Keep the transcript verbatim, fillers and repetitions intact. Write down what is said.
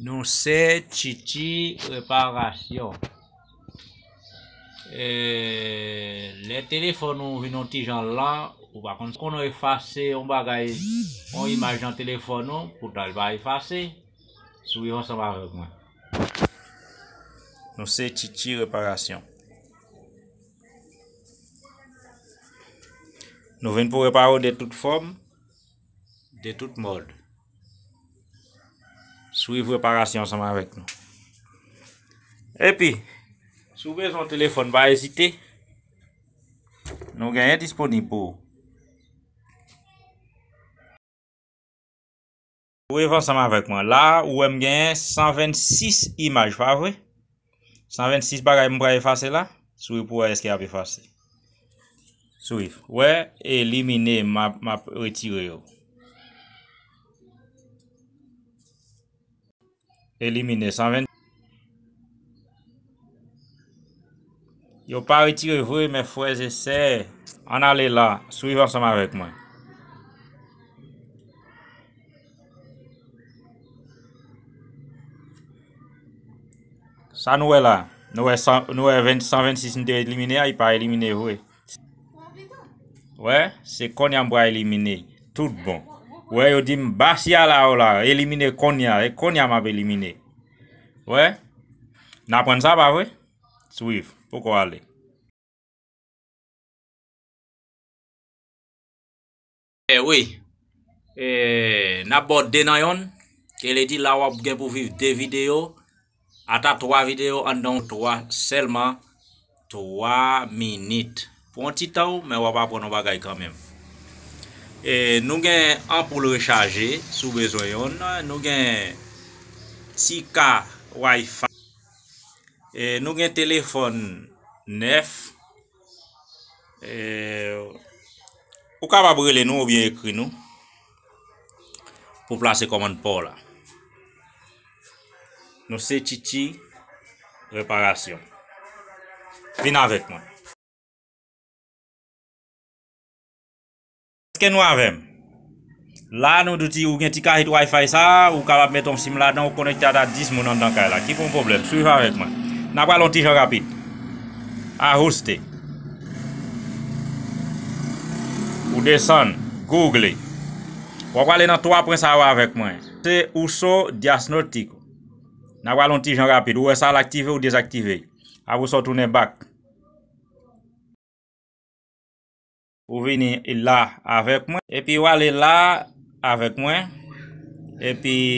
Nou se Tchitchi Reparasyon. E, lè telefòn ou vin yon ti jan lan, ou pa konn, konn efase yon bagay, yon imaj nan telefòn ou, poutan li pa efase. Swiv ansanm avèk mwen. Nou se Tchitchi Reparasyon. Nou vin pou repare w de tout fòm, de tout mòd. Swiv reparasyon ansanm avèk nou. Epi, si w bezwen yon telefòn, pa ezite. Nou genyen disponib pou ou. Swiv ansanm avèk mwen. La, ou wè m genyen san vennsis imaj, pa vre? San vennsis bagay m pral efase la. Swiv pou wè èske y ap efase. Swiv. Wè, elimine, m ap, m ap retire yo. Elimine san ven. Yo pa retire vre, men frè e sè, ann ale la, swiv ansanm avèk mwen. Sa nou wè la, nou wè san, nou wè ven, san vennsis m te elimine a, li pa elimine vre. Wè, se kounye a m pral elimine. Tout bon. Wè, yo di m basi a la, yo la, elimine kounye a, e kounye a m ap elimine. Wè, n aprann sa, pa vre? Swiv, poko ale. E wi, e, n ap ba w de nan yonn, ke le di la w ap gen pou viv de videyo, ata twa videyo anndan twa sèlman, twa minit. Pran ti tan w, men w ap aprann yon bagay kanmenm. E, nou gen anpoul rechaje, si w bezwen yonn, nou gen ti ka Wi-Fi. E, nou gen telefòn nèf. E, ou kapab rele nou oubyen ekri nou pou plase kòmann pa w la. Nou se Tchitchi Reparasyon. Vin avèk mwen. Èske nou avè m? La, nou di ou gen ti kahit Wi-Fi sa, ou kapab mete yon sim ladan, ou konekte ata dis moun anndan kay la. Ki pa yon pwoblèm. Swiv avèk mwen. N a pral yon ti jan rapid. Ajuste. Ou desann, Google. W ap prale nan twa pwen sa yo avèk mwen. Se Uso Diagnostico. N a pral yon ti jan rapid. Ou wè sa l aktive, ou dezaktive. Apre sa, w tounen back. Ou vini la avèk mwen. Epi w ale la avèk mwen. Epi